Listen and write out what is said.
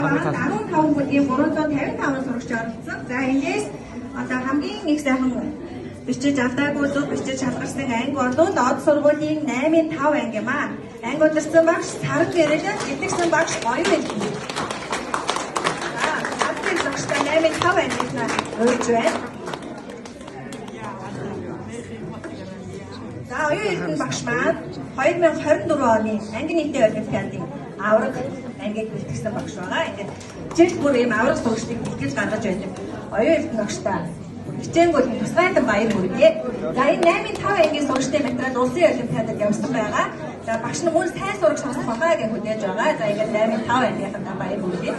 15 бүлгийн 355 сурагч оролцсон. За, эндээс одоо хамгийн их сайхан бичиж алдаагүй зөв бичиж шалгарсан анги бол Од сургуулийн 8-ын 5 анги юм аа. Анги удирсан багш Саран гэрэл, бэлтгэсэн багш Оюун Эрдэнэ. За, хамгийн багштай 8-ын 5 ангийнх урьж байна. За, Оюун Эрдэнэ багш маань 2024 оны анги нийтийн олимпиадын авраг ангийг бэлтгэсэн багш байгаа. Ингээд жил бүр ийм авраг сурагчдыг бэлтгэж гаргаж байдаг. Оюун Эрдэнэ багштай хичээнгүүл тусгайлан баяр хүргэе. За, энэ 8-ын 5 ангийн сурагчдын материал улсын олимпиадад явсан байгаа. За, багш нь мөн сайн сурагч сонсох байхаа гэж хүлээж байгаа. За, ингээд 8-ын 5 ангийнхандаа баяр хүргэе.